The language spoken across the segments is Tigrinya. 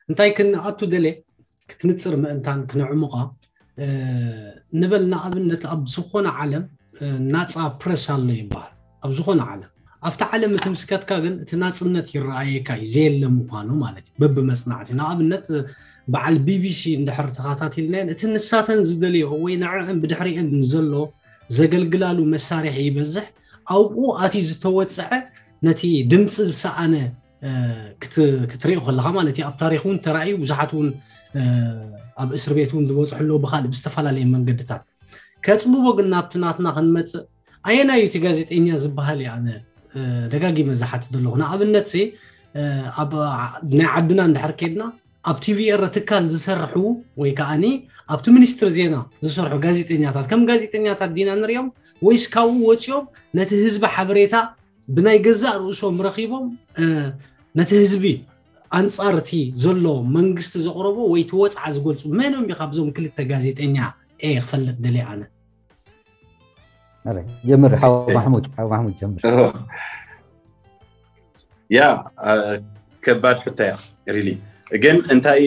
እንታይ ክንኣቱ ደለ ክትንፅር ምእንታን ክነዕሙቓ ንበል። ንኣብነት ኣብ ዝኾነ ዓለም ናፃ ፕረስ ኣሎ ይበሃል። ኣብ ዝኾነ ዓለም ኣብቲ ዓለም እቲ ምስከትካ ግን እቲ ናፅነት ይረኣየካ እዩ፣ ዘየለ ምዃኑ ማለት እዩ። በብመፅናዕቲ ንኣብነት በዓል ቢቢሲ እንድሕር ተኸታቲልናየን እቲ ንሳተን ዝደልዮ ወይ ንዕን ብድሕሪአን ዘሎ ዘገልግላሉ መሳርሒ ይበዝሕ። ኣብኡ ኣትዩ ዝተወፀዐ ነቲ ድምፂ ዝሰኣነ ክትሪኦ ከለካ ማለት እዩ። ኣብ ታሪክ እውን ተራእዩ፣ ብዙሓት እውን ኣብ እስር ቤት እውን ዝበፅሑ ኣለዉ ብካልእ ብዝተፈላለየ መንገድታት። ከፅብቦ ግን ናብቲ ናትና ክንመፅእ፣ ኣየናዩ እቲ ጋዜጠኛ ዝበሃል እየ ኣነ ደጋጊመ ዝሓትት ዘለኹ። ንኣብነት ሲ ኣብ ናይ ዓድና እንድሕር ኬድና ኣብ ቲቪ ኤረ ትካል ዝሰርሑ ወይ ከዓኒ ኣብቲ ሚኒስትሪ ዜና ዝሰርሑ ጋዜጠኛታት ከም ጋዜጠኛታት ዲና ንሪኦም ወይስ ካብኡ ወፂኦም ነቲ ህዝቢ ሓበሬታ ብናይ ገዛእ ርእሶም ረኺቦም ነቲ ህዝቢ ኣንፃር እቲ ዘሎ መንግስቲ ዘቕረቦ ወይ እቲ ወፅዓ ዝገልፁ መኖም እዩ? ካብዞም ክልተ ጋዜጠኛ እየ ክፈልጥ ደልየ ኣነ። ጀምር ሓው ማሕሙድ፣ ሓው ማሕሙድ ጀምር። ያ ከባድ ሕቶ እያ ሪሊ። ግን እንታይ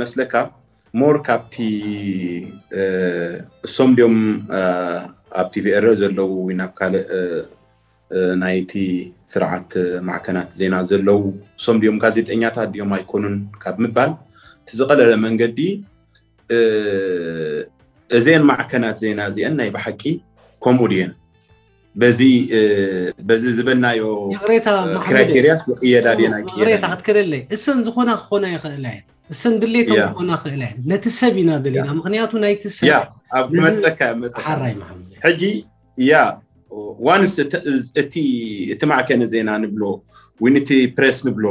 መስለካ ሞር ካብቲ እሶም ድዮም ኣብ ቲቪ ኤረ ዘለዉ ወይ ናብ ካልእ ናይቲ ስርዓት ማዕከናት ዜና ዘለዉ እሶም ድዮም ጋዜጠኛታት ድዮም ኣይኮኑን ካብ ምባል እቲ ዝቐለለ መንገዲ እዘን ማዕከናት ዜና እዚአን ናይ ብሓቂ ከምኡ ድየን በዚ በዚ ዝበልናዮ ይቕሬታ ክራይቴሪያ ይቕየዳ ድየን ኣይቅየዳ ክትክልለይ እሰን ዝኾና ክኾና ይኽእላ እየን። እሰን ድሌቶም ክኾና ክእላ እየን። ነቲ ሰብ ኢና ደሊና ምክንያቱ ናይቲ ሰብ ኣብ መፀካ መፀካ ሓራይ መሓመድ ሕጂ ያ ዋንስ እቲ እቲ ማዕከነ ዜና ንብሎ ወይ ነቲ ፕሬስ ንብሎ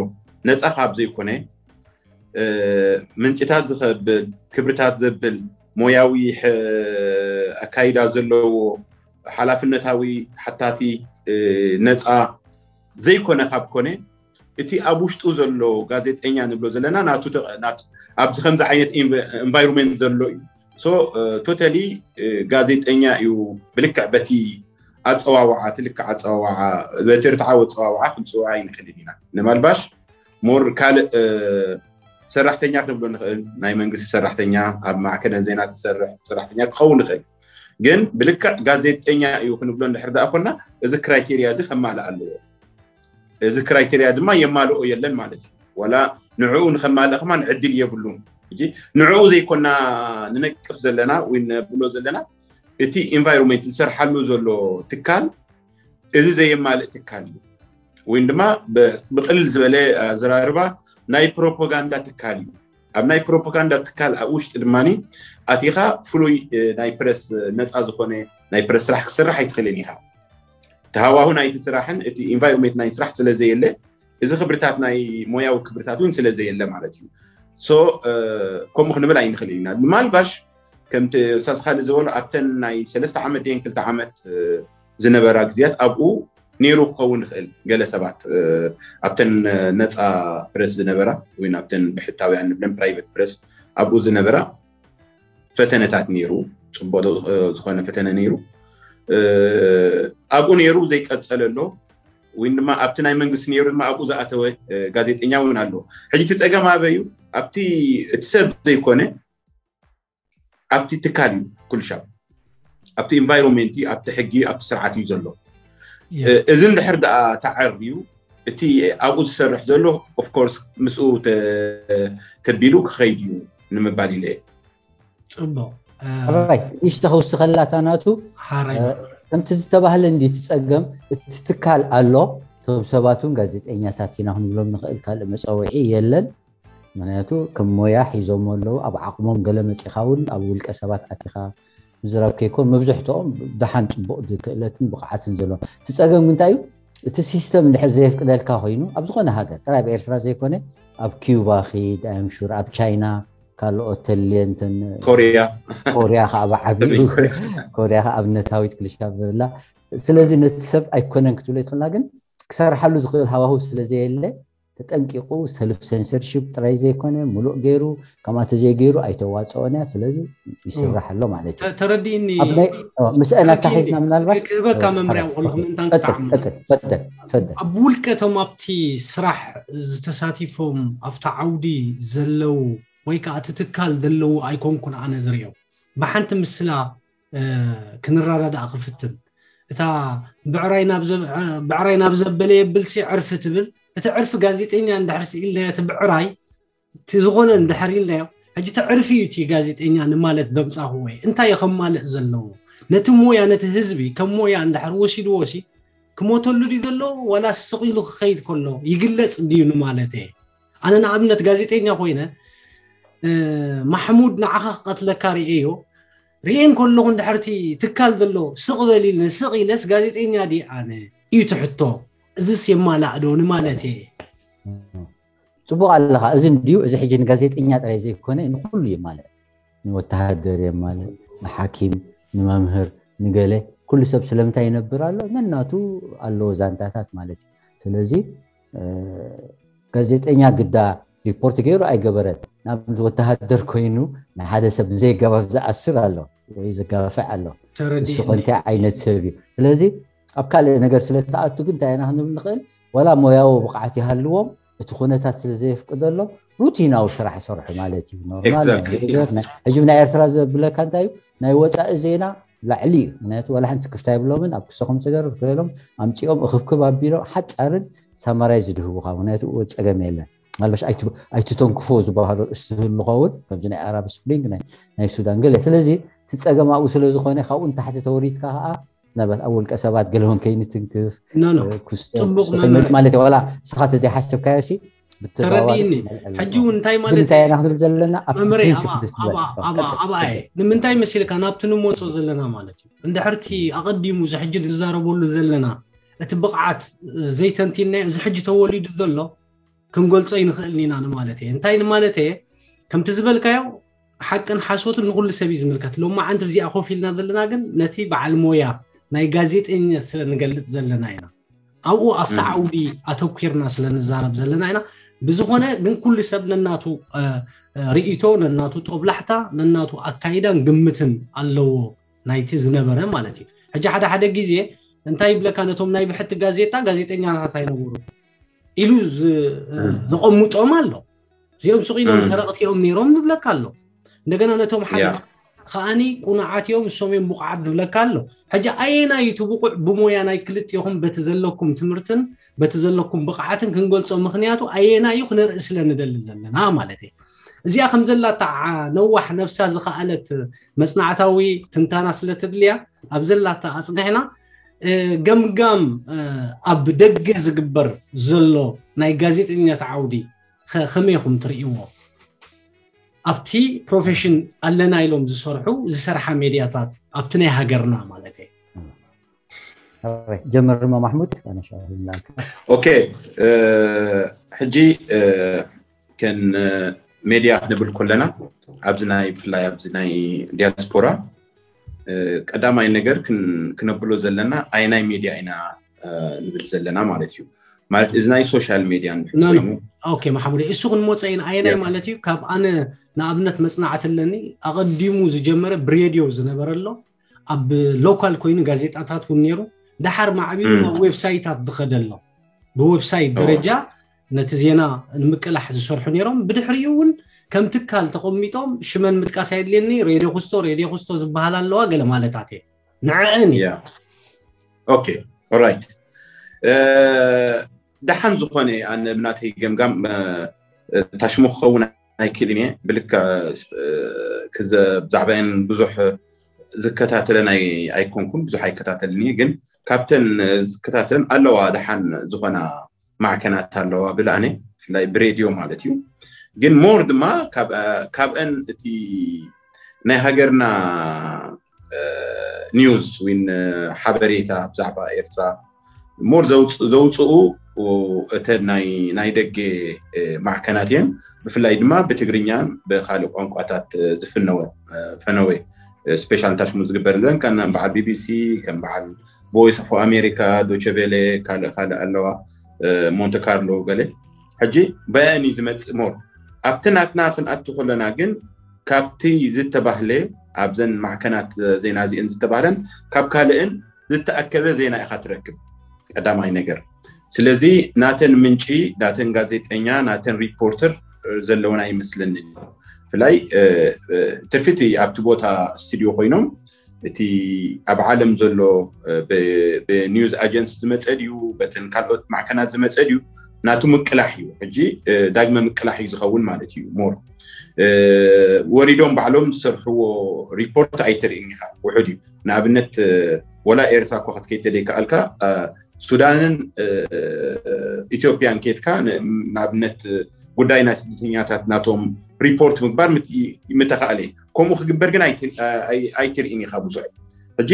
ነፃ ካብ ዘይኮነ ምንጭታት ዝኸብል ክብርታት ዘብል ሞያዊ ኣካይዳ ዘለዎ ሓላፍነታዊ ሓታቲ ነፃ ዘይኮነ ካብ ኮነ እቲ ኣብ ውሽጡ ዘሎ ጋዜጠኛ ንብሎ ዘለና ናቱ ኣብዚ ከምዚ ዓይነት environment ዘሎ እዩ። ቶታሊ ጋዜጠኛ እዩ ብልክዕ በቲ ኣፀዋውዓ ትልክዕ ኣፀዋውዓ በቲ ርትዓዊ ኣፀዋውዓ ክንፅውዓ ኣይንክእልን ኢና። ንመልባሽ ሞር ካልእ ሰራሕተኛ ክንብሎ ንኽእል፣ ናይ መንግስቲ ሰራሕተኛ ኣብ ማዕከነ ዜና ትሰርሕ ሰራሕተኛ ክኸውን ይኽእል። ግን ብልክዕ ጋዜጠኛ እዩ ክንብሎ እንድሕር ደኣ ኮና እዚ ክራይቴሪያ እዚ ከማልእ ኣለዎ። እዚ ክራይቴሪያ ድማ የማልኦ የለን ማለት እዩ። ዋላ ንዕኡ ንከማልእ ከማን ዕድል የብሉን። ሕጂ ንዕኡ ዘይኮና ንነቅፍ ዘለና ወይ ነብሎ ዘለና እቲ environment ዝሰርሓሉ ዘሎ ትካል እዚ ዘየማልእ ትካል እዩ። ወይ ድማ ብቅልል ዝበለ ኣዘራርባ ናይ ፕሮፓጋንዳ ትካል እዩ። ኣብ ናይ ፕሮፓጋንዳ ትካል ኣብ ውሽጢ ድማ ኣቲኻ ፍሉይ ናይ ፕረስ ነፃ ዝኾነ ናይ ፕረስ ስራሕ ክሰርሕ ኣይትኽእልን ኢኻ። ተሃዋሁ ናይቲ ስራሕን እቲ environment ናይ ስራሕ ስለዘየለ እዚ ክብርታት ናይ ሞያዊ ክብርታት እውን ስለዘየለ ማለት እዩ። ሶ ከምኡ ክንብል ኣይንኽእል ኢና። ምናልባሽ ከምቲ ሳስኻሊ ዝበሎ ኣብተን ናይ ሰለስተ ዓመት ደን ክልተ ዓመት ዝነበራ ግዜያት ኣብኡ ነይሩ ክኸውን ይኽእል። ገለ ሰባት ኣብተን ነፃ ፕረስ ዝነበራ ወይ ኣብተን ብሕታውያን ንብለን ፕራይቨት ፕረስ ኣብኡ ዝነበራ ፈተነታት ነይሩ፣ ፅቡቅ ዝኾነ ፈተነ ነይሩ። ኣብኡ ነይሩ ዘይቀፀለ ኣሎ ወይ ድማ ኣብቲ ናይ መንግስቲ ነይሩ ድማ ኣብኡ ዝኣተወ ጋዜጠኛ እውን ኣሎ። ሕጂ እቲ ፀገም ኣበይ እዩ? ኣብቲ እቲ ሰብ ዘይኮነ ኣብቲ ትካል እዩ ኩልሻብ ኣብቲ environment ኣብቲ ሕጊ ኣብቲ ስርዓት እዩ ዘሎ። እዚ እንድሕር ደኣ ተዓርዩ እቲ ኣብኡ ዝሰርሕ ዘሎ of course ምስኡ ተቢሉ ክኸይድ እዩ ንምባል ኢለ እየ። ፅቡቅ ራይ ንሽተ ከውስኸላታ ናቱ ሓራይ ከምቲ ዝተባህለ እንዲ እቲ ፀገም እቲ ትካል ኣሎ። እቶም ሰባት እውን ጋዜጠኛታት ኢና ክንብሎም ንኽእል ካልእ መፀውዒ የለን። ምክንያቱ ከም ሞያ ሒዞም ኣለዉ ኣብ ዓቕሞም ገለ መፂኻ እውን ኣብ ውልቀ ሰባት ኣቲኻ ምዝራብ ከይኮን መብዝሕትኦም ደሓን ፅቡቕ ክእለትን ብቕዓትን ዘለዎም እቲ ፀገም እንታይ እዩ? እቲ ሲስተም እንድሕር ዘየፍቅደልካ ኮይኑ ኣብ ዝኾነ ሃገር ጥራይ ኣብ ኤርትራ ዘይኮነ ኣብ ኪዩባ ኺድ ኣምሹር ኣብ ቻይና ካልኦት ተልየንትን ኮሪያ ኮሪያ ከዓ ብዓብዩ ኮሪያ ከዓ ኣብነታዊት ክልሻ ብላ ስለዚ ነቲ ሰብ ኣይኮነን ክትብሎ ይትኽልና ግን ክሰርሓሉ ዝኽእል ሃዋሁ ስለዘየለ ተጠንቂቑ ሰልፍ ሴንሰርሺፕ ጥራይ ዘይኮነ ምሉእ ገይሩ፣ ከምኣ ተዘይገይሩ ኣይተዋፅኦን እያ። ስለዚ ይስራሕ ኣሎ ማለት እዩ። ተ- ተረዲእኒ ኣብ ናይ ኦ፣ ምስአን ተረዲእኒ። ኣታሒዝና ምናልባት ክህበካ ኦ፣ መምርያ ሓራ- ከለኹ ምእንታን ቀፅል ክጥዓም ቀፅል ፈደል ፈደል ኣብ ውልቀቶም ኣብቲ ስራሕ ዝተሳቲፎም ኣብቲ ዓውዲ ዘለዉ ወይ ከዓ እቲ ትካል ዘለዉ ኣይኮንኩን ኣነ ዝሪኦም። ብሓንቲ ምስላ እ፣ ክንረዳዳእ ክፍትን እታ ብዕራይ ናብ ዘብ- እ፣ ብዕራይ ናብ ዘበለ የብልሲ ዕርፊ ትብል። እቲ ዕርፊ ጋዜጠኛ እንድሕር ስኢልናዮ እቲ ብዕራይ እቲ ዝኾነ እንድሕር ኢልናዮ ሕጂ እቲ ዕርፊ እዩ እቲ ጋዜጠኛ ንማለት ደምፃኹ ወይ እንታይ እዩ ከማልእ ዘለዎ ነቲ ሞያ ነቲ ህዝቢ ከም ሞያ እንድሕር ወሲድዎ ሲ ክሞተሉ ድዩ ዘሎ ዋላ ስቕ ኢሉ ክኸይድ ከሎ ይግለፅ ድዩ ንማለት እየ። ኣነ ንኣብነት ጋዜጠኛ ኮይነ እ፣ ማሕሙድ ንዓኻ ክቐትለካ ርእየዮ ርእየን ከለኹ እንድሕርቲ ትካል ዘሎ ስቕ በል ኢልኒ ስቕ ኢለስ ጋዜጠኛ ድየ ኣነ እዩ ትሕቶ። እዚስ የማላእ ዶ ንማለት እየ። ፅቡቕ ኣለኻ። እዚ እንድዩ እዚ ሕጂ ንጋዜጠኛ ጥራይ ዘይኮነ ንኩሉ የማልእ። ንወተሃደር የማልእ፣ ንሓኪም፣ ንመምህር፣ ንገለ ኩሉ ሰብ ስለምንታይ ይነብር ኣሎ ነናቱ ኣለዎ ዛንታታት ማለት እዩ። ስለዚ እ፣ ጋዜጠኛ ግዳ ሪፖርት ገይሩ ኣይገበረን። ንኣብነት ወተሃደር ኮይኑ ንሓደ ሰብ ብዘይገባብ ዝኣስር ኣሎ ወይ ዘጋፍዕ ኣሎ። እሱ ተረዲእኒ ከ እንታይ ዓይነት ሰብ እዩ? ስለዚ ኣብ ካልእ ነገር ስለተኣቱ ግን እንታይ ኢና ክንብል ንኽእል? ዋላ ሞያዊ ብቕዓት ይሃልዎም እቲ ኩነታት ስለ ዘየፍቅደሎም ሩቲናዊ ስራሕ ይሰርሑ ማለት እዩ። ኖርማል ናይ Exactly. ነገር ናይ- ሕጂ ናይ ኤርትራ ዘብለካ እንታይ እዩ? ናይ ወፃኢ ዜና ላዕሊ እዩ። ምክንያቱ ዋላ ሓንቲ ክፍታ የብሎምን። ኣብ ክሰኹም ተገርብ ክለሎም ኣምፂኦም እኽብክብ ኣቢሎም ሓፃርን ሳማራይ ዝድህቡኻ። ምክንያቱ ጸገም የለን። ምናልባሽ ኣይት- ኣይትተንክፎ ዝበሃሉ እስትህሉ ኸውን ከምዚ ናይ ኣራብ ስፕሪንግ ናይ ናይ ሱዳን ገለ። ስለዚ እቲ ጸገም ኣብኡ ስለ ዝኾነ ካብኡ ንታሕቲ ተወሪድካ ከዓ ምናልባት ኣብ ውልቀ ሰባት ገለውን ከይንትንክፍ ኖ ኖ እ፣ ክስ- ጽቡቕ ክስ- መምርሒ። መጽ ማለት ዋላ ንስኻ ተዘይሓሰብካዮ ሲ ብተዘዋዋሪ ተረዲእኒ። ትመልእ ኣለካ። ሕጂ እውን እንታይ ግን ማለት እንታይ እዩ? ኢና ክንብል ዘለና ኣብቲ መምርሒ ፕሪንሲፕ ኣባ ክትበል ኣባ ኣባ ቀጽል፣ ኣባ ቀጽል። እየ ንምንታይ መሲልካ ናብቲ ንመጾ ዘለና ማለት እዩ። እንድሕርቲ ኣቐዲሙ እዚ ሕጂ ንዛረበሉ ዘለና እቲ ብቕዓት ዘይተንቲናዮ እዚ ሕጂ ተወሊዱ ዘሎ ክንገልጾ ይንኽእል ኢና ንማለት እየ። እንታይ ንማለት እየ? ከምቲ ዝበልካዮ ሓቅን ሓሶትን ንኹሉ ሰብ እዩ ዝምልከት። ሎማዓንቲ እዚኣ ኮፍ ኢልና ዘለና ግን ነቲ በዓል ሞያ ናይ ጋዜጠኛ ስለ ንገልጽ ዘለና ኢና። ኣብኡ ኣብቲ እም። ዓውዲ ኣተኲርና ስለ ንዛረብ ዘለና ኢና። ብዝኾነ ግን ኩሉ ሰብ ነናቱ እ፣ እ፣ ርእይቶ፣ ነናቱ ጦብላሕታ፣ ነናቱ ኣካይዳን ግምትን ኣለዎ ናይቲ ዝነበረ ማለት እዩ። ሕጂ ሓደ ሓደ ግዜ እንታይ ይብለካ ነቶም ናይ ብሕቲ ጋዜጣ ጋዜጠኛታት ኣይነበሩ ኢሉ ዝ- እ፣ እም። ዘቐምጦም ኣሎ። እዚኦም ሱቕ ኢሎም እም። ሰረቕቲ እዮም ነይሮም ንብለካ ኣሎ። እንደገና ነቶም ሓደ ያ ከዓኒ ቁኑዓት እዮም እሶም እዮም ብቑዓት ዝብለካ ኣሎ። ሕጂ ኣየናይ እቲ ብቑዕ ብሞያ ናይ ክልጥኹም በቲ ዘለኩም ትምህርትን በቲ ዘለኩም ብቕዓትን ክንገልጾ ምኽንያቱ ኣየናይ እዩ ክነርኢ ስለ ንደሊ ዘለና ማለት እዩ። እዚኣ ከም ዘላታ ዓ- ነዋሕ ነብሳ ዝኸኣለት መጽናዕታዊ ትንታና ስለ ተድልያ ኣብ ዘላታ ኣጽኒሕና እ፣ ገምጋም እ፣ ኣብ ደገ ዝግበር ዘሎ ናይ ጋዜጠኛት ዓውዲ ኸ- ከመይ ኢኹም ትርእይዎ? ኣብቲ ፕሮፌሽን ኣለና ኢሎም ዝሰርሑ ዝሰርሓ ሜድያታት ኣብቲ ናይ ሃገርና ማለት እየ። ጀምርማ ማሕሙድ ኣነሻ ኦኬ እ፣ ሕጂ እ፣ ከን እ፣ ሜድያ ክንብል ከለና ኣብዚ ናይ ብፍላይ ኣብዚ ናይ ዲያስፖራ እ፣ ቀዳማይ ነገር ክን- ክነብሎ ዘለና ኣየናይ ሜድያ ኢና እ፣ ንብል ዘለና ማለት እዩ። ማለት እዚ ናይ ሶሻል ሜድያ ኖ፣ ኖ። ኮይኑ ኦኬ ማሓሙድ እሱ ክንመፀ ኢና ኣየናይ ያ። ማለት እዩ ካብ ኣነ ንኣብነት መፅናዕቲ ኣለኒ ኣቐዲሙ ዝጀመረ ብሬድዮ ዝነበረ ኣሎ ኣብ ሎካል ኮይኑ ጋዜጣታት እውን ነይሩ ደሓር ማዕቢሉ እም። ናብ ዌብሳይታት ዝኸደ ኣሎ ብዌብሳይት ኦ። ደረጃ ነቲ ዜና ንምቅላሕ ዝሰርሑ ነይሮም ብድሕሪኡ እውን ከም ትካል ተቐሚጦም ሽመን ምጥቃስ ኣየድልየኒ ሬድዮ ኩስቶ ሬድዮ ኩስቶ ዝበሃል ኣለዋ ገለ ማለታት እየ ንዐአን እዩ ያ ኦኬ ኦራይት እ፣ ደሓን ዝኾነ ኣነ ብናተይ ገምጋም እ፣ ታሽሙ ክኸውን ኣይክእልን እየ ብልካ እ፣ ክዘ- ብዛዕባየን ብዙሕ ዝከታተለን ኣይ- ኣይኮንኩን ብዙሕ ኣይከታተልን እየ ግን ካብተን ዝከታተለን ኣለዋ ደሓን ዝኾና ማዕከናት ኣለዋ ብልኣነ ብፍላይ ብሬድዮ ማለት እዩ ግን ሞር ድማ ካብ- ካብአን እቲ ናይ ሃገርና እ፣ ኒውስ ወይ ን- ሓበሬታ ብዛዕባ ኤርትራ ሞር ዘውፅ- ዘውፅኡ እተን ናይ ናይ ደገ እ፣ ማዕከናት እየን ብፍላይ ድማ ብትግርኛን ብካልእ ቋንቋታት እ፣ ዝፍነወ እ፣ ፈነወ ስፔሻል ታሽሙ ዝግበርለን ከም በዓል ቢቢሲ ከም በዓል ቮይስ ኦፍ ኣሜሪካ ዶቸቤሌ ካልእ ካልእ ኣለዋ እ፣ ሞንተ ካርሎ ገለ ሕጂ በየን እዩ ዝመፅእ ሞር ኣብቲ ናትና ክንኣቱ ከለና ግን ካብቲ ዝተባህለ ኣብዘን ማዕከናት ዜና እዚአን ዝተባህለን ካብ ካልእን ዝተኣከበ ዜና ኢኻ ትረክብ ቀዳማይ ነገር። ስለዚ ናተን ምንጪ ናተን ጋዜጠኛ ናተን ሪፖርተር ዘለውን ኣይመስለኒ። ብፍላይ ትርፊቲ ኣብቲ ቦታ ስቱዲዮ ኮይኖም እቲ ኣብ ዓለም ዘሎ ብኒውዝ ኣጀንሲ ዝመፀ ድዩ በተን ካልኦት ማዕከናት ዝመፀ ድዩ ናቱ ምቅላሕ እዩ። ሕጂ ዳግመ ምቅላሕ እዩ ዝኸውን ማለት እዩ። ሞር ወሪዶም ባዕሎም ዝሰርሕዎ ሪፖርት ኣይትርእን ኢኻ። ውሑድ እዩ። ንኣብነት ወላ ኤርትራ እኳ ክትከይድ ተደይከኣልካ ሱዳንን ኢትዮጵያን ኬድካ ንኣብነት ጉዳይ ናይ ስደተኛታት ናቶም ሪፖርት ምግባር ምተኻእለ። ከምኡ ክግበር ግን ኣይትርእን ኢኻ ብዙሕ። ሕጂ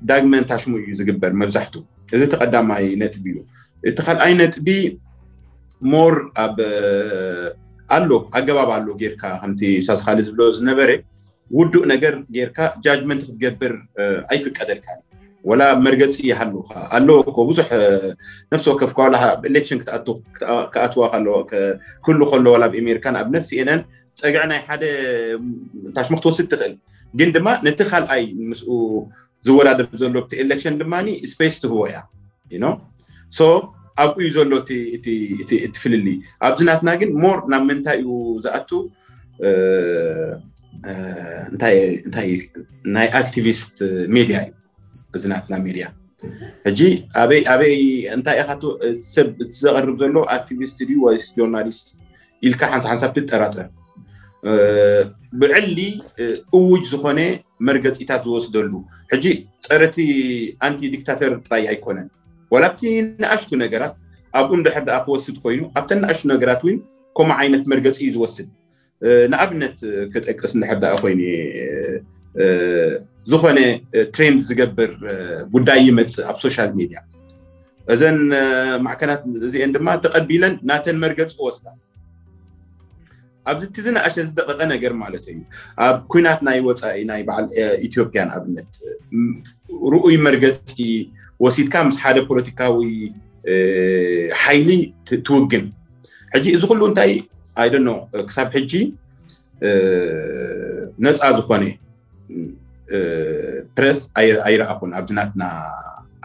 ዳግመ እንታሽሙ እዩ ዝግበር መብዛሕቱ። እዚ ተቀዳማይ ነጥቢ እዩ። እቲ ካልኣይ ነጥቢ ሞር ኣብ ኣሎ ኣገባብ ኣሎ ጌርካ ከምቲ ሳስኻሊ ዝብሎ ዝነበረ ውዱእ ነገር ጌርካ ጃጅመንት ክትገብር ኣይፍቀደልካ። ወላ መርገፂ ይሃልውካ ኣሎ እኮ ብዙሕ ነፍሲ ወከፍ ኳላ ኤሌክሽን ክትኣትዋ ከለዎ ክህሉ ከሎ ወላ ኣብ ኤሜሪካን ኣብነት ሲኤነን ፀግዒ ናይ ሓደ ታሽሙ ክትወስድ ትኽእል። ግን ድማ ነቲ ካልኣይ ምስኡ ዝወዳደር ዘሎ ብቲ ኤሌክሽን ድማ ስፔስ ትህቦ እያ። ሶ ኣብኡ እዩ ዘሎ እቲ ፍልልይ። ኣብዚ ናትና ግን ሞር ናብ ምንታይ እዩ ዝኣቱ? እንታይ ናይ ኣክቲቪስት ሜድያ እዩ እዚ ናትና ሜድያ። ሕጂ ኣበይ ኣበይ እንታይ ኢኻ ሰብ ዘቕርብ ዘሎ ኣክቲቪስት ድዩ ወይስ ጆርናሊስት ኢልካ ሓንሳ ሓንሳብ ትጠራጠር። ብዕሊ እውጅ ዝኾነ መርገፂታት ዝወስደሉ ሕጂ ፀረቲ ኣንቲ ዲክታተር ጥራይ ኣይኮነን። ዋላ ኣብቲ ንኣሽቱ ነገራት ኣብኡ እንድሕር ደኣ ክወስድ ኮይኑ ኣብተን ንኣሽቱ ነገራት እውን ከምኡ ዓይነት መርገፂ እዩ ዝወስድ። ንኣብነት ክጠቅስ እንድሕር ደኣ ኮይኑ ዝኾነ ትሬንድ ዝገብር ጉዳይ ይመፅእ ኣብ ሶሻል ሚድያ። እዘን ማዕከናት እዚአን ድማ ተቐቢለን ናተን መርገፂ ወስዳ ኣብዚ እቲ ዝነኣሸ ዝደቀቀ ነገር ማለት እዩ። ኣብ ኩናት ናይ ወፃኢ ናይ በዓል ኢትዮጵያ ንኣብነት ርኡይ መርገፂ ወሲድካ ምስ ሓደ ፖለቲካዊ ሓይሊ ትውግን። ሕጂ እዚ ኩሉ እንታይ ኣይደኖ ክሳብ ሕጂ ነፃ ዝኾነ ፕረስ ኣይረኣኹን ኣብዚ ናትና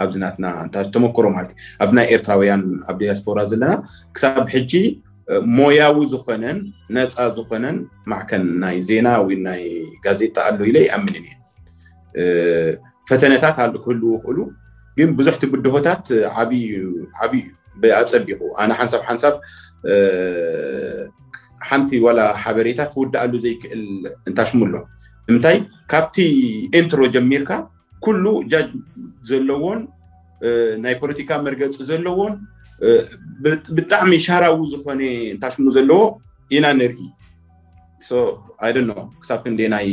ኣብዚ ናትና እንታ ተመክሮ ማለት ኣብዚ ናይ ኤርትራውያን ኣብ ዲያስፖራ ዘለና ክሳብ ሕጂ ሞያዊ ዝኾነን ነፃ ዝኾነን ማዕከን ናይ ዜና ወይ ናይ ጋዜጣ ኣሎ ኢለ ይኣምንን እየ። ፈተነታት ኣሉ ክህልዉ ይኽእሉ፣ ግን ብዙሕ ትብድሆታት ዓብዩ ዓብዩ ኣፀቢቑ ኣነ ሓንሳብ ሓንሳብ ሓንቲ ዋላ ሓበሬታ ክውድኣሉ ዘይክእል እንታሽሙ ኣሎ። ንምንታይ ካብቲ ኢንትሮ ጀሚርካ ኩሉ ጃጅ ዘለዎን ናይ ፖለቲካ መርገፂ ዘለዎን ብጣዕሚ ሻራዊ ዝኾነ እንታሽሙ ዘለዎ ኢና ንርኢ። ክሳብ ክንደናይ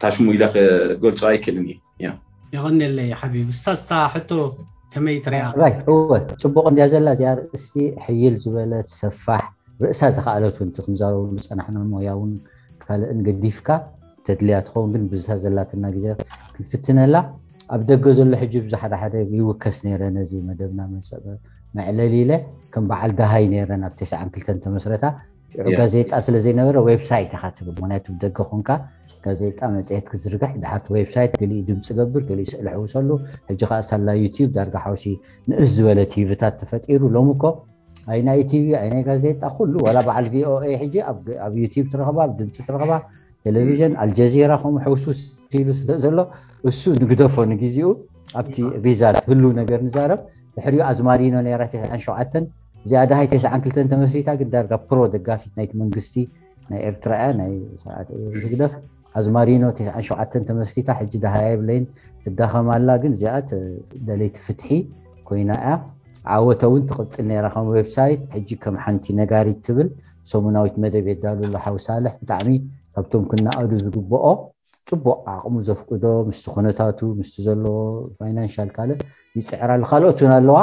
ታሽሙ ኢለ ክገልፆ ኣይክእልን እየ። የቐንየለይ ሓቢብ። እስታ ስታ ሕቶ ከመይ ትሪኣ? እወ፣ ፅቡቕ እንድያ ዘላ እዚኣ ርእስቲ ሕይል ዝበለት ሰፋሕ ርእሳ ዝኸኣለት እውን ክንዛረቡ ዝፀናሕና ሞያ እውን ካልእን ገዲፍካ ተድልያ ትኸውን ግን ብዝታ ዘላትና ግዜ ክንፍትነላ ኣብ ደገ ዘሎ ሕጂ ብዙ ሓደ ሓደ ይውከስ ነይረ ነዚ መደብና መዕለሊ ኢለ ከም በዓል ደሃይ ነይረ ናብ ተስዓን ክልተን ተመስረታ ሽዑ ጋዜጣ ስለ ዘይነበረ ዌብሳይት ኢኻ ትብል ምክንያቱ ብደገ ኮንካ ጋዜጣ መፅሄት ክዝርግሕ ድሓር ዌብሳይት ገሊኡ ድምፂ ገብር ገሊኡ ስእሊ ሕውሰሉ ሕጂ ከዓ ሳላ ዩቲዩብ ዳርጋ ሓውሲ ንእስ ዝበለ ቲቪታት ተፈጢሩ ሎም እኮ ኣይናይ ቲቪ ኣይናይ ጋዜጣ ኩሉ ዋላ በዓል ቪኦኤ ሕጂ ኣብ ዩቲዩብ ትረኽባ ኣብ ድምፂ ትረኽባ ቴሌቪዥን ኣልጀዚራ ከምኡ ሕውሱስ ኢሉ ስለ ዘሎ እሱ ንግደፎ ንግዜኡ ኣብቲ ሪዛልት ህሉ ነገር ንዛረብ ድሕሪኡ ኣዝማሪኖ ነራ ተስዓን ሸውዓተን እዚኣ ደሃይ ተስዓን ክልተን ተመስሪታ ግን ዳርጋ ፕሮ ደጋፊት ናይቲ መንግስቲ ናይ ኤርትራ እያ ናይ ስርዓት ህግደፍ ኣዝማሪኖ ተስዓን ሸውዓተን ተመስሪታ ሕጂ ደሃያ የብለይን ትዳኸም ኣላ ግን እዚኣ ደለይቲ ፍትሒ ኮይና እያ ዓወተ እውን ትቕፅል ነይራ ከም ዌብሳይት ሕጂ ከም ሓንቲ ነጋሪት ትብል ሰሙናዊት መደብ የዳሉ ኣሎ ሓው ሳልሕ ብጣዕሚ ካብቶም ክነኣዱ ዝግብኦ ፅቡቕ ዓቕሙ ዘፍቅዶ ምስቲ ኩነታቱ ምስቲ ዘለዎ ፋይናንሻል ካልእ ይፅዕር ኣሎ ካልኦት እውን ኣለዋ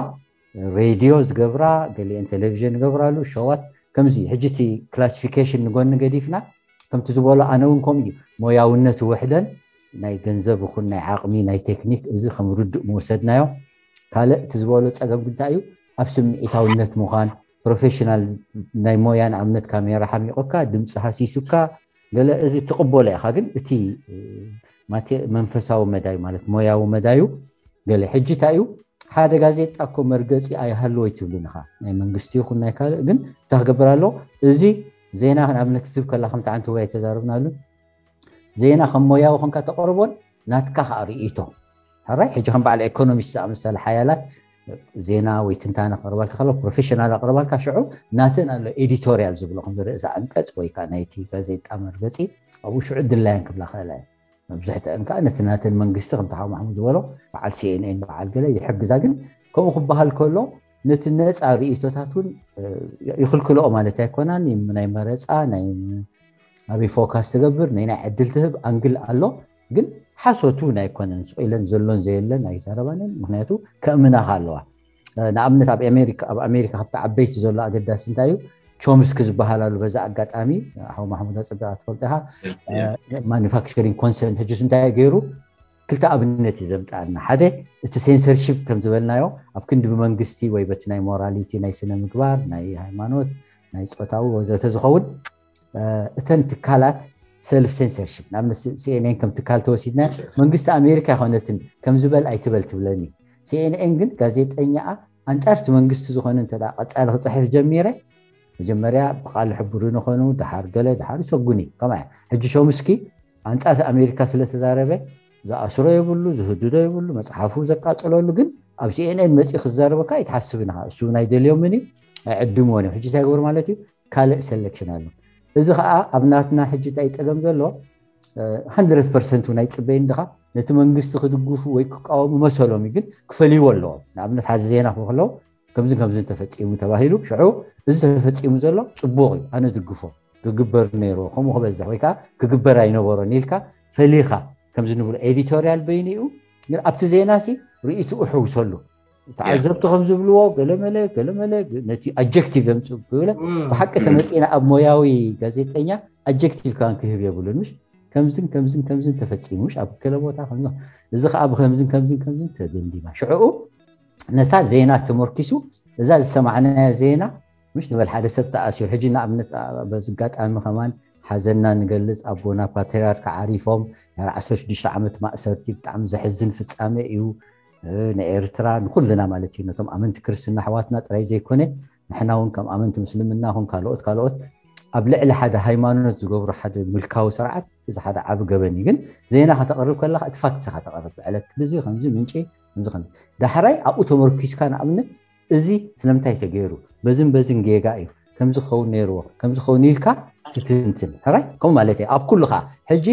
ሬድዮ ዝገብራ ገሊአን ቴሌቪዥን ይገብራሉ ሸዋት ከምዚ ሕጂ እቲ ክላሲፊኬሽን ንጎኒ ገዲፍና ከምቲ ዝበሎ ኣነ እውን ከምኡ እዩ ሞያውነት ውሕደን ናይ ገንዘብ ይኹን ናይ ዓቕሚ ናይ ቴክኒክ እዚ ከም ርዱእ መወሰድናዮ ካልእ እቲ ዝበሎ ፀገም እንታይ እዩ ኣብ ስምዒታውነት ምዃን፣ ፕሮፌሽናል ናይ ሞያ፣ ንኣብነት ካሜራ ሓሚቑካ፣ ድምፂ ሃሲሱካ፣ ገለ እዚ ትቕበሎ ኢኻ። ግን እቲ መንፈሳዊ መዳይ፣ ማለት ሞያዊ መዳዩ፣ ገለ ሕጂ እንታይ እዩ፣ ሓደ ጋዜጣ እኮ መርገፂ ኣይሃለወይ ትብልን ኢኻ፣ ናይ መንግስቲ ይኹን ናይ ካልእ። ግን እንታይ ክገብር ኣለዎ? እዚ ዜና ንኣብነት ክትብ ከላ ከምቲ ዓንተ ወይ ተዛረብናሉ፣ ዜና ከም ሞያዊ ኮንካ ተቕርቦን ናትካ ከዓ ርእይቶ። ሕራይ ሕጂ ከም በዓል ኤኮኖሚስት ዝኣመሰለ ሓያላት ዜና ወይ ትንታነ ክቕርባልካ ከሎ፣ ፕሮፌሽናል ኣቕርባልካ፣ ሽዑ ናተን ኣሎ ኤዲቶሪያል ዝብሎ፣ ከም ርእሰ ዓንቀፅ ወይ ከዓ ናይቲ ጋዜጣ መርገፂ፣ ኣብኡ ሽዑ ድላየን ክብላ ክእላ እየን። መብዝሕትአን ከዓ ነቲ ናተን መንግስቲ ከምቲ ሓው ማሕሙድ ዝበሎ በዓል ሲኤንኤን በዓል ገለ ይሕግዛ። ግን ከምኡ ክበሃል ከሎ ነቲ ነፃ ርእይቶታት እውን ይኽልክልኦ ማለት ኣይኮናን። ናይ መረፃ፣ ናይ ኣበይ ፎካስ ትገብር፣ ናይ ናይ ዕድል ትህብ ኣንግል ኣሎ። ግን ሓሶት እውን ኣይኮነን። ስቕ ኢለን ዘሎን ዘየለን ኣይዛረባንን። ምክንያቱ ከእምናኻ ኣለዋ። ንኣብነት ኣብ ኣሜሪካ፣ ኣብ ኣሜሪካ ካብቲ ዓበይቲ ዘሎ ኣገዳሲ እንታይ እዩ፣ ቾምስኪ ዝበሃል ኣሎ። በዛ ኣጋጣሚ ሓው ማሕሙድ ኣፀቢቓ ትፈልጦ ኢኻ። ማኑፋክቸሪንግ ኮንሰንት ሕጅስ እንታይ ገይሩ፣ ክልተ ኣብነት እዩ ዘምፅኣልና። ሓደ፣ እቲ ሴንሰርሺፕ ከም ዝበልናዮ ኣብ ክንዲ ብመንግስቲ ወይ በቲ ናይ ሞራሊቲ፣ ናይ ስነ ምግባር፣ ናይ ሃይማኖት፣ ናይ ፆታዊ ወዘተ ዝኸውን፣ እተን ትካላት ሰልፍ ሴንሰርሺፕ፣ ንኣብነት ሲኤንኤን ከም ትካል ተወሲድና፣ መንግስቲ ኣሜሪካ ኣይኮነትን ከም ዝበል ኣይትበል ትብለኒ። ሲኤንኤን ግን ጋዜጠኛኣ ኣንጻር እቲ መንግስቲ ዝኾነ እንተ ደኣ ቀጻሊ ክጽሕፍ ጀሚረ፣ መጀመርያ ብቓል ሕብሩ ንኾኑ፣ ደሓር ገለ፣ ደሓር ይሰጉኒ። ከማያ ሕጂ ሾምስኪ ኣንጻር ኣሜሪካ ስለ ተዛረበ፣ ዝኣስሮ የብሉ፣ ዝህድዶ የብሉ፣ መጽሓፉ ዘቃጽለሉ፣ ግን ኣብ ሲኤንኤን መጺኡ ክዛረበካ ኣይትሓስብን ኢኻ። እሱ እውን ኣይደልዮምን እዩ፣ ኣይዕድምዎን እዮም። ሕጂ እንታይ ይገብሩ ማለት እዩ? ካልእ ሰሌክሽን ኣሎ። እዚ ኸኣ ኣብ ናትና ሕጂ እንታይ ጸገም ዘሎ፣ ሃንድረድ ፐርሰንት እውን ኣይጽበይን ድኻ፣ ነቲ መንግስቲ ክድግፉ ወይ ክቃወሙ መሰሎም እዩ፣ ግን ክፈልይዎ ኣለዎም። ንኣብነት፣ ሓዚ ዜና ክህልዎ ከለዉ፣ ከምዚ ከምዚ ተፈጺሙ ተባሂሉ፣ ሽዑ እዚ ተፈጺሙ ዘሎ ጽቡቕ እዩ፣ ኣነ ድግፎ፣ ክግበር ነይርዎ፣ ከምኡ ክበዝሕ ወይ ከዓ ክግበር ኣይነበሮን ኢልካ ፈሊኻ፣ ከምዚ ንብሎ ኤዲቶርያል በይኑ እዩ። ግን ኣብቲ ዜና ሲ ርእይትኡ ሕውሰሉ። ተዓዘብቲ ከም ዝብልዎ ገለመለ፣ ገለመለ፣ ነቲ ኣጀክቲቭ ዘምጽእ ክብለ፣ ብሓቂ ተመጺና ኣብ ሞያዊ ጋዜጠኛ ኣጀክቲቭ ካን ክህብ የብሉን። ምሽ ከምዝን ከምዝን ከምዝን ተፈጺሙ፣ ምሽ ኣብ ገለ ቦታ ከምዚ፣ እዚ ኸኣ ብከምዝን ከምዝን ከምዝን ተደምዲማ። ሽዕኡ ነታ ዜና ተመርኪሱ፣ እዛ ዝሰማዕናያ ዜና፣ ምሽ ንበል ሓደ ሰብ ተኣሲሩ። ሕጂ ንኣብነት፣ በዚ ኣጋጣሚ ከማን ሓዘንና ንገልጽ፣ ኣቦና ፓትርያርክ ዓሪፎም፣ ድሕሪ ዓሰርተ ሽዱሽተ ዓመት ማእሰርቲ። ብጣዕሚ ዘሕዝን ፍጻመ እዩ። እ፣ ንኤርትራ፣ ንኹልና ማለት እዩ፣ ነቶም ኣመንቲ ክርስትና ኣሕዋትና ጥራይ ዘይኮነ፣ ንሕና እውን ከም ኣመንቲ ምስልምና ኹን ካልኦት፣ ካልኦት፣ ኣብ ልዕሊ ሓደ ሃይማኖት ዝገብሮ ሓደ ምልካዊ ስርዓት፣ እዚ ሓደ ዓቢ ገበን እዩ። ግን ዜና ከተቕርብ ከለኻ፣ እቲ ፋክት ኢኻ ተቕርብ። ብዕለት ክንድዚ ከምዚ ምንጪ፣ ከምዚ ከምዚ። ዳሕራይ ኣብኡ ተመርኪስካ፣ ንኣብነት፣ እዚ ስለምንታይ ተገይሩ፣ በዝን በዝን ጌጋ እዩ፣ ከምዚ ክኸውን ነይርዎ፣ ከምዚ ክኸውን ኢልካ ትትንትን። ሕራይ ከምኡ ማለት እዩ። ኣብ ኩሉ ኸዓ፣ ሕጂ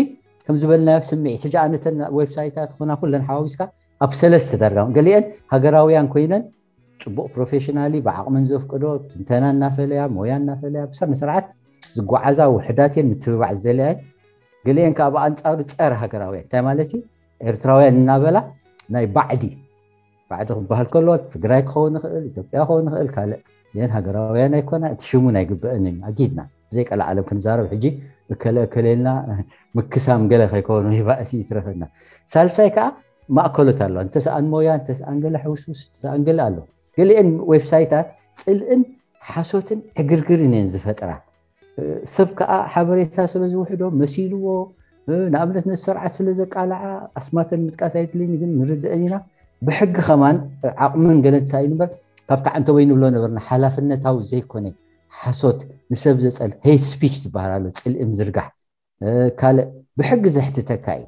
ከም ዝበልናዮ ስምዒት፣ ሕጂ ኣነተን ዌብሳይታት ኹና ኩለን ሓዋዊስካ ኣብ ሰለስተ ዳርጋ፣ ገሊአን ሃገራውያን ኮይነን፣ ጽቡቕ ፕሮፌሽናሊ፣ ብዓቕመን ዘፍቅዶ፣ ትንተና እናፈለያ፣ ሞያ እናፈለያ፣ ብስነ ስርዓት ዝጓዓዛ ውሕዳት እየን፣ ምትብባዕ ዝደለያ እየን። ገሊአን ከኣ ብኣንጻሩ ጸረ ሃገራውያን፣ እንታይ ማለት እዩ? ኤርትራውያን እናበላ ናይ ባዕዲ፣ ባዕዲ ክበሃል ከሎ ትግራይ ክኸውን ይኽእል፣ ኢትዮጵያ ክኸውን ይኽእል፣ ካልእ። እየን ሃገራውያን ኣይኮና፣ እቲ ሽሙ ናይ ግበአን እዩ። ኣጊድና ብዘይ ቀልዓለም ክንዛረብ፣ ሕጂ እከለ እከለ ኢልና ምክሳም ገለ ከይከውን ወይ ባእሲ ይትረፈና። ሳልሳይ ከኣ ማእከሎት ኣለዋ። እንተሰኣን ሞያ፣ እንተሰኣን ገለ ሕውስውስ፣ እንተሰኣን ገለ ኣሎ። ገሊአን ዌብሳይታት ጽልእን ሓሶትን ዕግርግርን እየን ዝፈጥራ። ሰብ ከኣ ሓበሬታ ስለ ዝውሕዶ መሲልዎ፣ ንኣብነት ነቲ ስርዓት ስለ ዘቃልዓ፣ ኣስማተን ምጥቃስ ኣይድልን፣ ግን ንርድአን ኢና። ብሕጊ ከማን ዓቕምን ገለን ተሳኢኑ እምበር፣ ካብቲ ዓንተቦይ ንብሎ ነበርና፣ ሓላፍነታዊ ዘይኮነ ሓሶት፣ ንሰብ ዘጸል፣ ሄት ስፒች ዝበሃል ኣሎ፣ ጽልኢ ምዝርጋሕ። እ፣ ካልእ ብሕጊ ዘሕትተካ እዩ።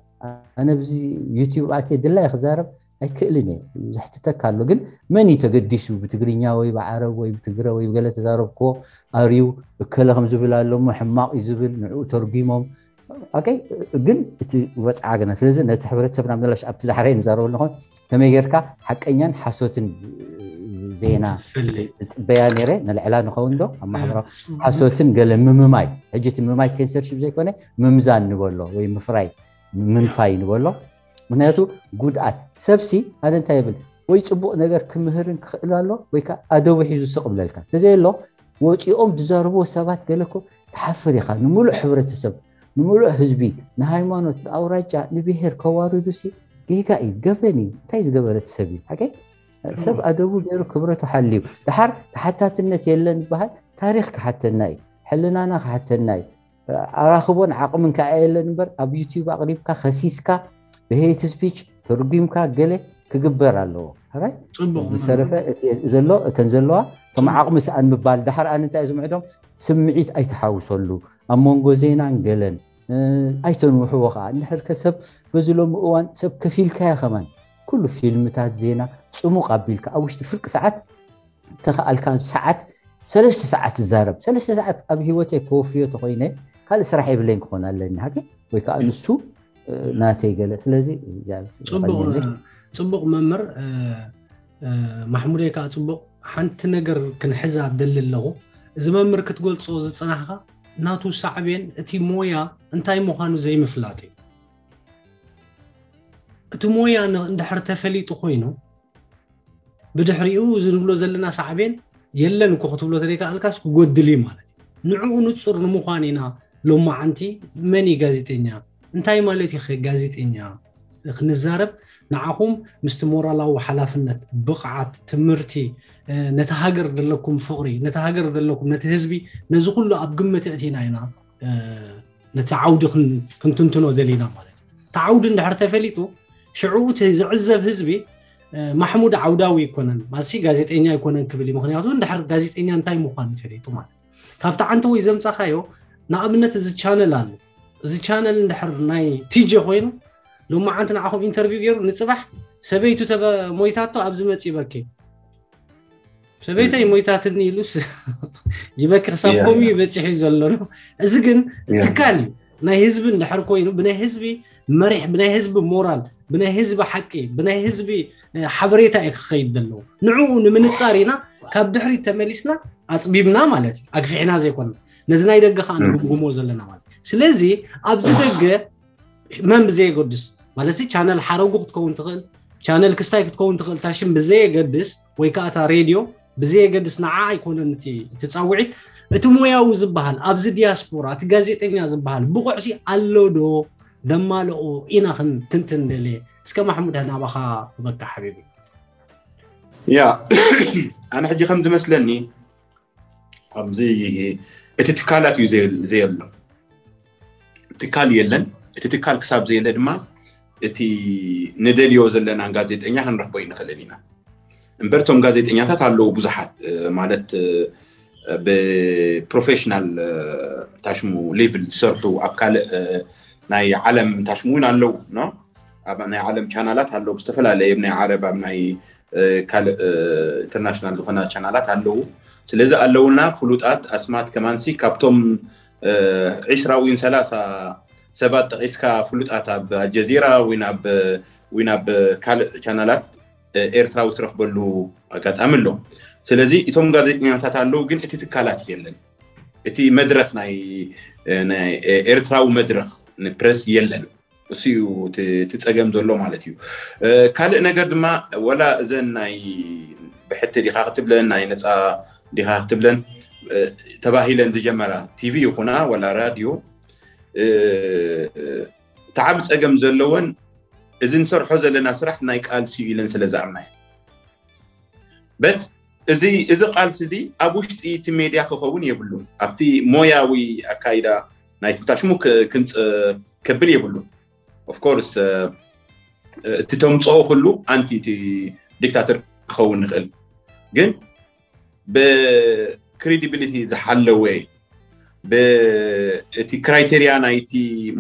ኣነ ኣብዚ ዩቲዩብ ኣትየ ድላይ ክዛረብ ኣይክእልን እየ። ዘሕትተካ ኣሎ። ግን መን እዩ ተገዲሱ? ብትግርኛ ወይ ብዓረብ ወይ ብትግረ ወይ ብገለ ተዛረብክዎ ኣርዩ፣ እከለ ከም ዝብል ኣሎ እሞ ሕማቕ እዩ ዝብል፣ ንዕኡ ተርጒሞም። ኦኬ፣ ግን እቲ ወጽዓ ግና። ስለዚ ነቲ ሕብረተሰብና ምላሽ ኣብቲ ዳሕራይ ንዛረበሉ ንኾን፣ ከመይ ጌርካ ሓቀኛን ሓሶትን ዜና ትፍለይ? ዝጽበያ ነይረ፣ ነልዕላ ንኸውን ዶ ኣብ ማሕበራዊ ሓሶትን ገለ ምምማይ። ሕጂ እቲ ምማይ ሴንሰርሺፕ ዘይኮነ፣ ምምዛን ንበሎ ወይ ምፍራይ፣ ምንፋይ ንበሎ። ምክንያቱ ጉድኣት ሰብሲ፣ ኣነ እንታይ ይብል፣ ወይ ጽቡቕ ነገር ክምህርን ክኽእል ኣሎ፣ ወይ ከኣ ኣደቡ ሒዙ ስቕ ብለልካ። እንተዘየሎ፣ ወጺኦም ዝዛረብዎ ሰባት ገለ እኮ ትሓፍር ኢኻ። ንምሉእ ሕብረተሰብ፣ ንምሉእ ህዝቢ፣ ንሃይማኖት፣ ንኣውራጃ፣ ንብሄር ከዋርዱሲ ጌጋ እዩ፣ ገበን እዩ። እንታይ ዝገበረ እቲ ሰብ እዩ? ሓቀይ? ሰብ ኣደቡ ገይሩ ክብረቱ ሓልዩ። ድሓር ተሓታትነት የለን ይበሃል። ታሪኽ ክሓተና እዩ፣ ሕልናና ክሓተና እዩ። ኣራኽቦን ዓቕምን ከኣ የለን እምበር፣ ኣብ ዩቲዩብ ኣቕሪብካ ከሲስካ፣ ብሄት ስፒች ተርጒምካ ገለ ክግበር ኣለዎ። ሕራይ? ጽቡቕ ብዝተረፈ እቲ ዘሎ፣ እተን ዘለዋ እቶም ዓቕሚ ሰኣን ምባል። ድሓር ኣነ እንታይ እየ ዝምዕዶም? ስምዒት ኣይተሓውሰሉ። ኣብ መንጎ ዜናን ገለን ኣይተንውሕዎ። ከዓ እንድሕር ከ ሰብ በዚ ሎሚ እዋን ሰብ ከፊልካዮ ከማን ኩሉ ፊልምታት፣ ዜና ጽሙቕ ኣቢልካ ኣብ ውሽጢ ፍርቂ ሰዓት፣ ተኸኣልካ ሰዓት፣ ሰለስተ ሰዓት ትዛረብ። ሰለስተ ሰዓት ኣብ ህይወተይ ከወፍዮ ተኾይነ ካልእ ስራሕ የብለይን ክኾን ኣለኒ። ሃገ ወይ ከዓ ንሱ ናተይ ገለ። ስለዚ ጽቡቕ መምህር ማሕሙደይ ከዓ ጽቡቕ። ሓንቲ ነገር ክንሕዛ ደሊ ኣለኹ። እዚ መምህር ክትገልጾ ዝጸናሕካ ናቱ ሳዕቤን እቲ ሞያ እንታይ ምዃኑ ዘይምፍላጥ እዩ። እቲ ሞያ እንድሕር ተፈሊጡ ኮይኑ ብድሕሪኡ እዚ ንብሎ ዘለና ሳዕቤን የለን እኮ ክትብሎ ተደይከኣልካስ ክጎድል እዩ ማለት እዩ። ንዕኡ ንጹር ንምዃን ኢና ሎማዓንቲ መን እዩ ጋዜጠኛ፣ እንታይ ማለት እዩ ጋዜጠኛ ክንዛረብ ንዓኹም ምስቲ ሞራላዊ ሓላፍነት፣ ብቕዓት፣ ትምህርቲ፣ ነቲ ሃገር ዘለኩም ፍቕሪ፣ ነቲ ሃገር ዘለኩም፣ ነቲ ህዝቢ፣ ነዚ ኩሉ ኣብ ግምት እቲና ኢና ነቲ ዓውዲ ክንትንትኖ ደሊና ማለት እዩ። እቲ ዓውዲ እንድሕር ተፈሊጡ ሽዕኡ እቲ ዝዕዘብ ህዝቢ ማሕሙድ ዓውዳዊ ኣይኮነን ማሲ ጋዜጠኛ ኣይኮነን ክብል እዩ። ምክንያቱ እንድሕር ጋዜጠኛ እንታይ ምዃኑ ፈሊጡ ማለት እዩ። ካብቲ ዓንተወይ ዘምጻኻዮ ንኣብነት እዚ ቻነል ኣሎ። እዚ ቻነል እንድሕር ናይ ቲጀ ኮይኑ ሎማዓንቲ ንዓኹም ኢንተርቪው ገይሩ ንጽባሕ ሰበይቱ ሞይታቶ ኣብዚ መጽ ይበኪ ሰበይተይ ሞይታትኒ ኢሉስ ይበኪ ክሳብ ከምኡ እዩ በፂሑ ዘሎ። እዚ ግን ትካል እዩ ናይ ህዝቢ እንድሕር ኮይኑ ብናይ ህዝቢ መሪሕ ብናይ ህዝቢ ሞራል ብናይ ህዝቢ ሓቂ ብናይ ህዝቢ ሓበሬታ እዩ ክኸይድ ዘለዎ። ንዕኡ ንምንፃር ኢና ካብ ድሕሪት ተመሊስና ኣፅቢብና ማለት እዩ ኣግፊሕና ዘይኮና ነዚ ናይ ደገ ከዓ ንግምግሞ ዘለና ማለት። ስለዚ ኣብዚ ደገ መን ብዘየገድስ ማለት ቻነል ሓረጉ ክትከውን ትኽእል ቻነል ክስታይ ክትከውን ትኽእል ታሽም ብዘየገድስ ወይ ከዓ እታ ሬድዮ ብዘየገድስ ንዓ ኣይኮነን እቲ ፃውዒት እቲ ሞያዊ ዝበሃል ኣብዚ ዲያስፖራ እቲ ጋዜጠኛ ዝበሃል ብቑዕሲ ኣሎ ዶ ደማልኦ ኢና ክንትንትን ደልየ። እስከ ማሕሙድ ናባኻ በቃ ሓቢቢ። ያ ኣነ ሕጂ ከም ዝመስለኒ ኣብዚ እቲ ትካላት እዩ ዘየሎ ትካል የለን። እቲ ትካል ክሳብ ዘየለ ድማ እቲ ንደልዮ ዘለና ጋዜጠኛ ክንረክቦ ይንክእልን ኢና። እምበር እቶም ጋዜጠኛታት ኣለዉ ብዙሓት ማለት ብፕሮፌሽናል ታሽሙ ሌቭል ዝሰርሑ ኣብ ካልእ ናይ ዓለም ታሽሙ እውን ኣለዉ። ናይ ዓለም ቻናላት ኣለዉ ብዝተፈላለየ ናይ ዓረብ ኣብ ናይ ካልእ ኢንተርናሽናል ዝኾና ቻናላት ኣለዉ። ስለዚ ኣለውና ፍሉጣት ኣስማት ከማንሲ ካብቶም ዒስራ ወይ ሰላሳ ሰባት ጠቂስካ ፍሉጣት ኣብ ኣልጀዚራ ወይ ናብ ካልእ ቻናላት ኤርትራዊ ትረክበሉ ኣጋጣሚ ኣሎ። ስለዚ እቶም ጋዜጠኛታት ኣለዉ ግን እቲ ትካላት የለን። እቲ መድረክ ናይ ኤርትራዊ መድረክ ንፕረስ የለን። እሱ እዩ እቲ ፀገም ዘሎ ማለት እዩ። ካልእ ነገር ድማ ወላ እዘን ናይ ብሕቲ ዲኻ ክትብለን ናይ ነፃ ዲኻ ክትብለን ተባሂለን ዝጀመራ ቲቪ ይኹና ወላ ራድዮ ተዓቢ ፀገም ዘለወን እዚ ንሰርሖ ዘለና ስራሕ ናይ ቃልሲ ኢለን ስለ ዝኣምና በት እዚ እዚ ቃልሲ እዚ ኣብ ውሽጢ እቲ ሜድያ ክኸውን የብሉን። ኣብቲ ሞያዊ ኣካይዳ ናይ ትንታሽሙ ክንፅ ከብል የብሉን። ኦፍኮርስ እቲ ተምፅኦ ኩሉ ኣንቲ እቲ ዲክታተር ክኸውን ይኽእል ግን ብክሬዲቢሊቲ ዝሓለወ ብእቲ ክራይቴሪያ ናይቲ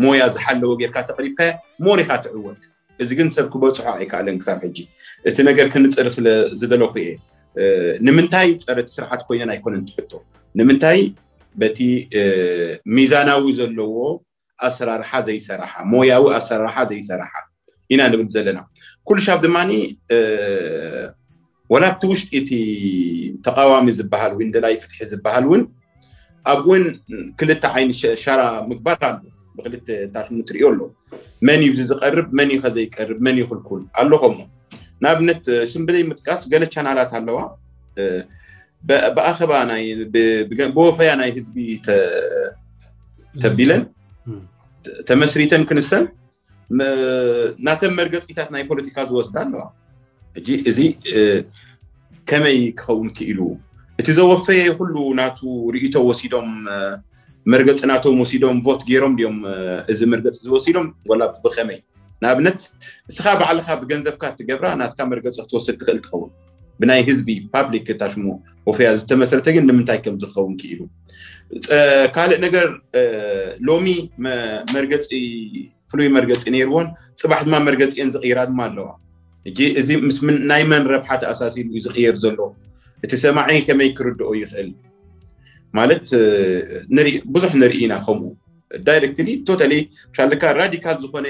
ሞያ ዝሓለወ ጌርካ ተቕሪብካ ሞር ኢኻ ትዕወት። እዚ ግን ሰብ ክበፅሖ ኣይከኣለን ክሳብ ሕጂ። እቲ ነገር ክንፅር ስለ ዝደለኹ እየ። ንምንታይ ፀረ እቲ ስርዓት ኮይነን ኣይኮነን ትሕቶ? ንምንታይ በቲ ሚዛናዊ ዘለዎ ኣሰራርሓ ዘይሰራሓ፣ ሞያዊ ኣሰራርሓ ዘይሰራሓ ኢና ንብል ዘለና። ኩሉ ሻብ ድማ ወላ ኣብቲ ውሽጢ እቲ ተቃዋሚ ዝበሃል ወይ ደላይ ፍትሒ ዝበሃል እውን ኣብ እውን ክልተ ዓይኒ ሻራ ምግባር ኣሎ። ብክልተ ታሽሙ ትሪኦ ኣሎ። መን እዩ ዝቀርብ፣ መን እዩ ከዘይቀርብ፣ መን እዩ ክልኩል ኣሎ። ከምኡ ንኣብነት ሽም ብዘይ ምጥቃስ ገለ ቻናላት ኣለዋ ብኣኸባ ናይ ብወፈያ ናይ ህዝቢ ተቢለን ተመስሪተን ክንሰን ናተን መርገፂታት ናይ ፖለቲካ ዝወስዳ ኣለዋ። ሕጂ እዚ ከመይ ክኸውን ክኢሉ? እቲ ዘወፈየ ኩሉ ናቱ ርእቶ ወሲዶም፣ መርገፂ ናቶም ወሲዶም ቮት ገይሮም ድዮም እዚ መርገፂ ዝወሲዶም? ወላ ብኸመይ? ንኣብነት፣ እስኻ ባዕልኻ ብገንዘብካ ትገብራ ናትካ መርገፂ ክትወስድ ትኽእል ትኸውን። ብናይ ህዝቢ ፓብሊክ ታሽሙ ወፈያ ዝተመስረተ ግን ንምንታይ ከም ዝኸውን ክኢሉ? ካልእ ነገር፣ ሎሚ መርገፂ፣ ፍሉይ መርገፂ ነይርዎን ፅባሕ ድማ መርገፂ እየን ዝቕይራ ድማ ኣለዋ። ሕጂ እዚ ምስ ናይ መን ረብሓ ተኣሳሲሉ እዩ ዝቕየር ዘሎ? እቲ ሰማዒ ከመይ ክርድኦ ይኽእል? ማለት ብዙሕ ንርኢ ኢና ከምኡ ዳይሬክትሊ ቶታሊ ሻለካ ራዲካል ዝኾነ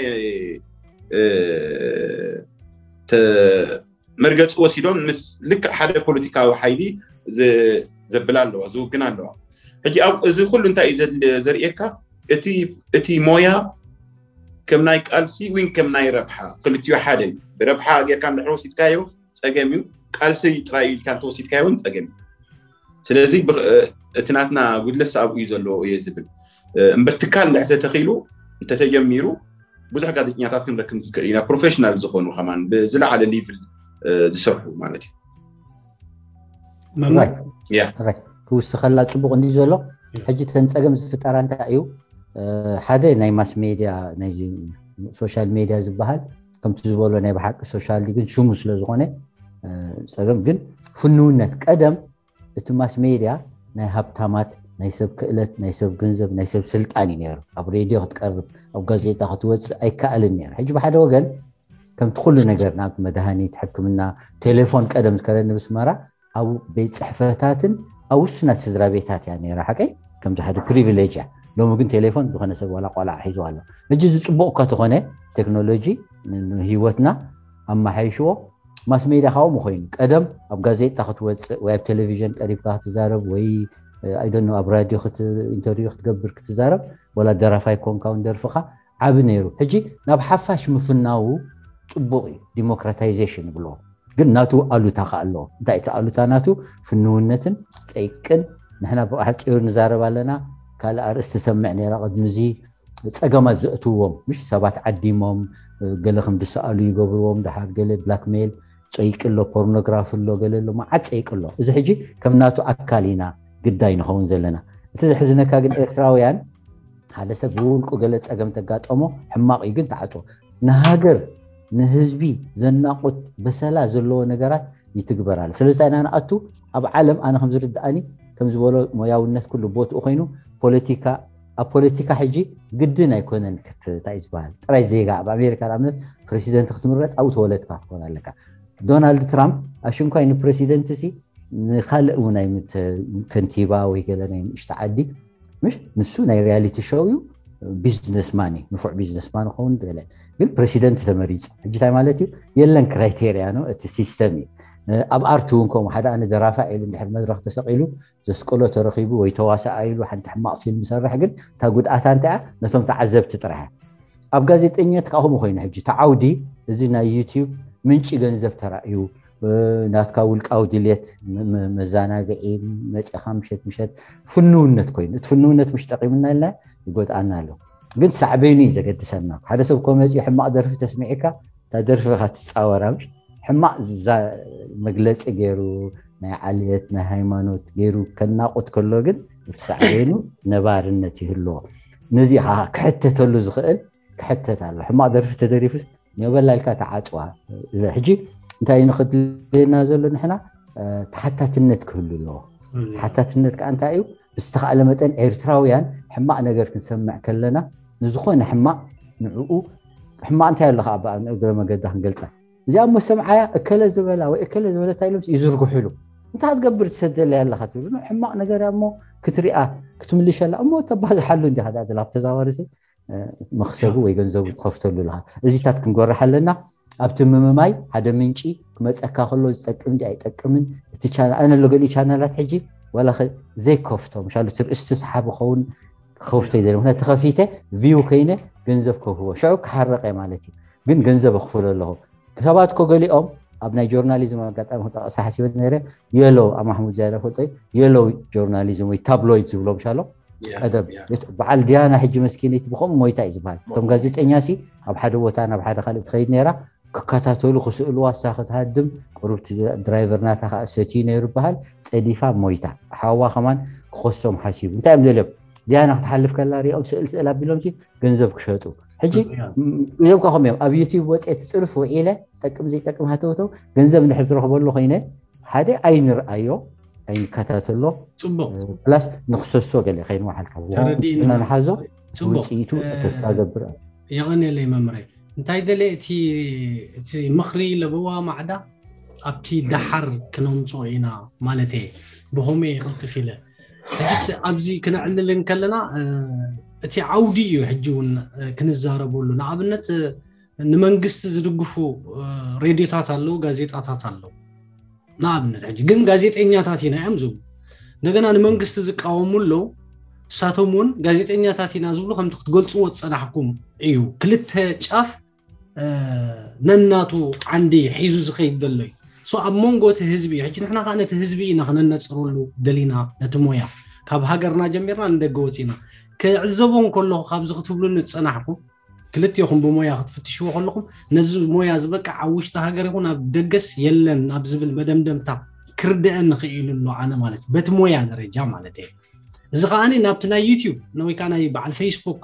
መርገፂ ወሲዶም ምስ ልክዕ ሓደ ፖለቲካዊ ሓይሊ ዘብላ ኣለዋ፣ ዝውግና ኣለዋ። ሕጂ እዚ ኩሉ እንታይ እዩ ዘርእየካ? እቲ ሞያ ከም ናይ ቃልሲ ወይ ከም ናይ ረብሓ ክልቲኡ ሓደ እዩ። ብረብሓ ጌርካ እንድሕር ወሲድካዮ ፀገም እዩ። ቃልሲ ጥራይ ኢልካ እንተወሲድካዮ እውን ፀገም እዩ። ስለዚ እቲ ናትና ጉድለት ኣብኡ እዩ ዘለዎ እየ ዝብል እምበር ትካል እንድሕር ተተኺሉ እንተተጀሚሩ ብዙሕ ጋዜጠኛታት ክንረክብ ንክእል ኢና፣ ፕሮፌሽናል ዝኾኑ ከማን ብዝለዓለ ሊቭል ዝሰርሑ ማለት እዩ። መማይ ክውስኸላ ፅቡቕ እንዲ ዘሎ ሕጂ ተን ፀገም ዝፍጠራ እንታይ እዩ? ሓደ ናይ ማስ ሜድያ ናይ ሶሻል ሜድያ ዝበሃል ከምቲ ዝበሎ ናይ ብሓቂ ሶሻል ግን ሽሙ ስለ ዝኾነ ፀገም ግን ፍንውነት ቀደም እቲ ማስ ሜድያ ናይ ሃብታማት ናይ ሰብ ክእለት ናይ ሰብ ገንዘብ ናይ ሰብ ስልጣን እዩ ነይሩ። ኣብ ሬድዮ ክትቀርብ ኣብ ጋዜጣ ክትወፅእ ኣይከኣልን ነይሩ። ሕጂ ብሓደ ወገን ከምቲ ኩሉ ነገር ናብ መድሃኒት ሕክምና ቴሌፎን ቀደም ዝከረኒ ብስመራ ኣብ ቤት ፅሕፈታትን ኣብ ውሱናት ስድራ ቤታት እያ ነይራ። ሓቀይ ከምዚ ሓደ ፕሪቪሌጅ እያ። ሎሚ ግን ቴሌፎን ዝኾነ ሰብ ዋላ ቆልዓ ሒዝዋ ኣሎ። ሕጂ እዚ ፅቡቕ እኳ ተኾነ ቴክኖሎጂ ንህይወትና ኣመሓይሽዎ ማስ ሜድያ ካብኡ ኮይኑ ቀደም ኣብ ጋዜጣ ክትወፅእ ወይ ኣብ ቴሌቪዥን ቀሪብካ ክትዛረብ ወይ ኣይደኖ ኣብ ራድዮ ኢንተርቪው ክትገብር ክትዛረብ ወላ ደራፋይ ኮንካ እውን ደርፍኻ ዓቢ ነይሩ። ሕጂ ናብ ሓፋሽ ምፍናዉ ፅቡቕ እዩ፣ ዲሞክራታይዜሽን ይብልዎ። ግን ናቱ ኣሉታ ከ ኣለዎ። እንታይ እቲ ኣሉታ ናቱ? ፍንውነትን ፀይቅን ንሕና ብሓፂሩ ንዛረብ ኣለና። ካልእ ኣርእስቲ ሰምዕ ነይራ ቅድሚ እዚ ፀገማት ዘእትዎም ምሽ ሰባት ዓዲሞም ገለ ከም ዝሰኣሉ ይገብርዎም፣ ድሓር ገለ ብላክሜል ፀይቂ ኣሎ፣ ፖርኖግራፊ ኣሎ፣ ገለ ኣሎ፣ መዓት ፀይቂ ኣሎ። እዚ ሕጂ ከም ናቱ ኣካል ኢና ግዳይ ንኸውን ዘለና። እቲ ዘሕዝነካ ግን ኤርትራውያን ሓደ ሰብ ብውልቁ ገለ ፀገም ተጋጠሞ ሕማቕ እዩ ግን ተዓፅዎ። ንሃገር ንህዝቢ ዘናቑት በሰላ ዘለዎ ነገራት ይትግበር ኣሎ። ስለዚ ኢና ንኣቱ ኣብ ዓለም ኣነ ከም ዝርድኣኒ ከም ዝበሎ ሞያውነት ኩሉ ቦትኡ ኮይኑ ፖለቲካ ኣብ ፖለቲካ ሕጂ ግድን ኣይኮነን ክትታይ ዝበሃል ጥራይ ዜጋ ኣብ ኣሜሪካ ንኣብነት ፕሬሲደንት ክትምረፅ ኣብኡ ተወለድካ ክትኮን ኣለካ። ዶናልድ ትራምፕ ኣሽንኳይ ንፕሬሲደንት ሲ ንካልእ እውን ናይ ከንቲባ ወይ ገለ ናይ ንእሽተ ዓዲ ምሽ ንሱ ናይ ሪያሊቲ ሾው እዩ። ቢዝነስ ማን እዩ ንፉዕ ቢዝነስ ማን ኸውን ገለ ግን ፕሬሲደንት ተመሪፁ። ሕጂ እንታይ ማለት እዩ? የለን ክራይቴሪያ ነው እቲ ሲስተም እዩ። ኣብ ኣርት እውን ከምኡ ሓደ ኣነ ደራፋ ኢሉ እንድሕር መድረክ ተሰቂሉ ዘስቅሎ ተረኺቡ ወይ ተዋሳኣ ኢሉ ሓንቲ ሕማቕ ፊልም ሰርሕ ግን እታ ጉድኣታ እንታይ እያ? ነቶም ተዓዘብቲ ጥራሕ እያ። ኣብ ጋዜጠኛት ከዓ ከምኡ ኮይኑ ሕጂ ተዓውዲ እዚ ናይ ዩቲዩብ ምንጪ ገንዘብ ተራእዩ ናትካ ውልቃዊ ድልየት መዘናግዒ መፂኻ ምሸት ምሸት ፍንውነት ኮይኑ እቲ ፍንውነት ምሽ ጠቂምና ኢልና ይጎድኣና ኣሎ። ግን ሳዕቤኑ እዩ ዘገድሰና። ሓደ ሰብ ኮ መፂኡ ሕማቕ ደርፊ ተስሚዒካ እታ ደርፊ ኢኻ ትፃወራ ምሽ ሕማቕ መግለፂ ገይሩ ናይ ዓልየት ናይ ሃይማኖት ገይሩ ከናቑት ከሎ ግን እቲ ሳዕቤኑ ነባርነት ይህልዎ። ነዚ ክሕተተሉ ዝኽእል ክሕተት ኣሎ። ሕማቕ ደርፊ ተደሪፉስ ነበላ ኢልካ ተዓፅዋ። ሕጂ እንታይ ንኽድልየና ዘሎ ንሕና ተሓታትነት ክህሉ ኣለዎ። ተሓታትነት ከዓ እንታይ እዩ? ብዝተኻእለ መጠን ኤርትራውያን ሕማቕ ነገር ክንሰምዕ ከለና ንዝኾነ ሕማቕ ንዕኡ ሕማቕ እንታይ ኣለካ ኣብ እግረ መገዳ ክንገልፃ እዚኣ እሞ ሰምዓያ እከለ ዝበላ ወይ እከለ ዝበለታ ኢሎም ይዝርግሕሉ። እንታይ ክትገብር ትሰደለያ ኣለካ ትብሉ ሕማቕ ነገር እያ እሞ ክትሪኣ ክትምልሸላ እሞ ተባዝሓሉ እንዲኻ ዳ ድላብ ተዛዋሪ መኽሰቡ ወይ ገንዘቡ ትኸፍተሉ ኣለካ። እዚታት ክንጎርሕ ኣለና። ኣብቲ ምምማይ ሓደ ምንጪ ክመፀካ ከሎ ዝጠቅም ዲ ኣይጠቅምን እቲ ቻናል ኣነ ኣሎ ገሊኡ ቻናላት ሕጂ ዋላ ዘይከፍቶ ምሻሉ ትርእስቲ ሰሓቢ ኸውን ክኸፍቶ ይደለ ምክንያት ተኸፊተ ቪው ከይነ ገንዘብ ከህቦ ሽዑ ክሓረቀ ማለት እዩ። ግን ገንዘብ ኣኽፍሎ ኣለኹ። ሰባት ኮ ገሊኦም ኣብ ናይ ጆርናሊዝም ኣጋጣሚ ክጠቕሳ ሓሲበ ነረ የሎ ኣብ ማሕሙድ ዝያዳ ፈልጦ የሎ ጆርናሊዝም ወይ ታብሎይድ ዝብሎም ሻሎ ቀደም በዓል ዲያና ሕጂ መስኪነይቲ ብከምኡ ሞይታ እዩ ዝበሃል። እቶም ጋዜጠኛ ሲ ኣብ ሓደ ቦታ ናብ ሓደ ካልእ ትኸይድ ነራ ክከታተሉ ክስእልዋ፣ እሳ ክትሃድም፣ ቁሩብ እቲ ድራይቨር ናታ ከዓ ሰትዩ ነይሩ ይበሃል፣ ጸዲፋ ሞይታ። ሓዋ ከማን ክኸሶም ሓሲቡ። እንታይ እዮም ደልዮም? ዲያና ክትሓልፍ ከላ ሪኦም ስእል ስእል ኣቢሎም ሲ ገንዘብ ክሸጡ። ሕጂ እዮም ከኸም እዮም ኣብ ዩቲዩብ ወፅአ ትፅርፍ ውዒለ ዝጠቅም ዘይጠቅም ሃተውተው ገንዘብ እንድሕር ዝረኽበሉ ኮይነ ሓደ ኣይንርኣዮ ኣይንከታተሎ ፅቡቅ ፕላስ ንክሰሶ ገለ ከይንወሓልካ ተረዲእና። ንሓዞ ፅቡቅ ውፅኢቱ እ፣ ተስፋ ገብር የቐንየለይ መምረይ እንታይ ደለ እቲ እቲ ምኽሪ ለበዋ ማዕዳ ኣብቲ ደሓር ክነምፅኦ ኢና ማለት እየ ብኸመይ ይኽልጥፍ ኢለ ሕጂ ኣብዚ ክነዕልል እንከለና እ፣ እቲ ዓውዲ እዩ ሕጂ እውን እ፣ ክንዛረበሉ ንኣብነት እ፣ ንመንግስቲ ዝድግፉ እ፣ ሬድዮታት ኣለዉ ጋዜጣታት ኣለዉ ንኣብነት ሕጂ ግን ጋዜጠኛታት ኢና እዮም ዝብሉ እንደገና ንመንግስቲ ዝቃወሙ ኣለዉ እሳቶም እውን ጋዜጠኛታት ኢና ዝብሉ ከምቲ ክትገልፅዎ ዝፀናሕኩም እዩ ክልተ ጫፍ እ፣ ነናቱ ዓንዲ ሒዙ ዝኸይድ ዘሎ እዩ ሶ ኣብ መንጎ እቲ ህዝቢ ሕጂ ንሕና ከዓ ነቲ ህዝቢ ኢና ክነነፅረሉ ደሊና ነቲ ሞያ ካብ ሃገርና ጀሚርና ንደገ ወፂና ክዕዘቦ እንከለኹ ካብዚ ክትብሉኒ ዝፀናሕኩም ክልቲኹም ብሞያ ክትፍትሽዎ ከለኹም ነዚ ሞያ ዝበቅዕ ኣብ ውሽጢ ሃገር ይኹን ኣብ ደገስ የለን ናብ ዝብል መደምደምታ ክርድአኒ ክኢሉ ኣሎ ኣነ ማለት እዩ በቲ ሞያ ደረጃ ማለት እየ እዚ ከዓኒ ናብቲ ናይ ዩቲዩብ ወይ ከዓ ናይ በዓል ፌስቡክ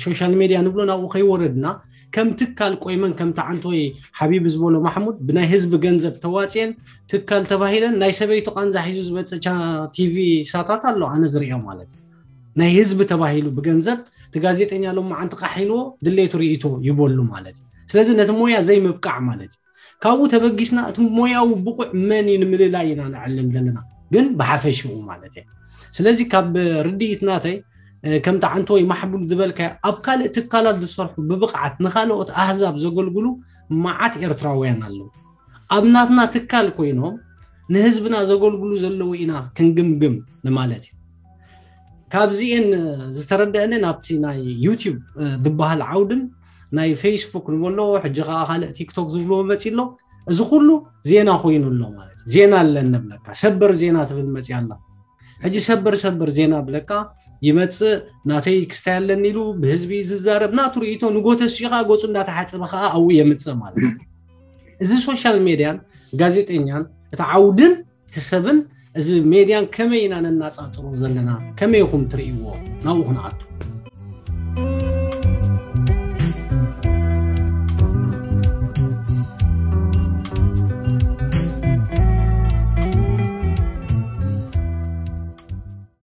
ሶሻል ሜድያ ንብሎ ናብኡ ከይወረድና ከም ትካል ቆይመን ከም ተዓንቶይ ሓቢብ ዝበሎ ማሕሙድ ብናይ ህዝቢ ገንዘብ ተዋፅየን ትካል ተባሂለን ናይ ሰበይቱ ቃንዛ ሒዙ ዝመፅእ ቲቪ ሳታት ኣሎ ኣነ ዝሪኦ ማለት እዩ ናይ ህዝቢ ተባሂሉ ብገንዘብ እቲ ጋዜጠኛ ሎማዓንቲ ቃሕ ኢልዎ ድሌቱ ርእይቶ ይበሉ ማለት እዩ ስለዚ ነቲ ሞያ ዘይምብቃዕ ማለት እዩ ካብኡ ተበጊስና እቲ ሞያዊ ብቑዕ መን እዩ ንምልላይ ኢና ንዕልል ዘለና ግን ብሓፈሽኡ ማለት እየ ስለዚ ካብ ርድኢት ናተይ እ፣ ከምቲ ዓንቶ ወይ ማሕሙድ ዝበልካዮ ኣብ ካልእ ትካላት ዝሰርሑ ብብቕዓት ንኻልኦት ኣህዛብ ዘገልግሉ መዓት ኤርትራውያን ኣለዉ ኣብ ናትና ትካል ኮይኖም ንህዝብና ዘገልግሉ ዘለዉ ኢና ክንግምግም ንማለት እዩ ካብዚኤን ዝተረደአኒ ናብቲ ናይ ዩቲዩብ እ፣ ዝበሃል ዓውድን ናይ ፌስቡክ ንበሎ ሕጂ ከዓ ካልእ ቲክቶክ ዝብልዎ መፂ ኣሎ እዚ ኩሉ ዜና ኮይኑ ኣሎ ማለት እዩ ዜና ኣለን ንብለካ ሰበር ዜና ትብል መፂ ኣላ ሕጂ ሰበር ሰበር ዜና ብለካ ይመፅእ ናተይ ክስታይ ኣለኒ ኢሉ ብህዝቢ ዝዛረብ ናቱ ርእቶ ንጎተሲኡ ከዓ ገፁ እንዳተሓፀበ ከዓ ኣብኡ የምፅእ ማለት እዩ እዚ ሶሻል ሜድያን ጋዜጠኛን እቲ ዓውድን እቲ ሰብን እዚ ሜድያን ከመይ ኢና ነናፃፅሮ ዘለና ከመይ ኢኹም ትርእይዎ ናብኡ ክንኣቱ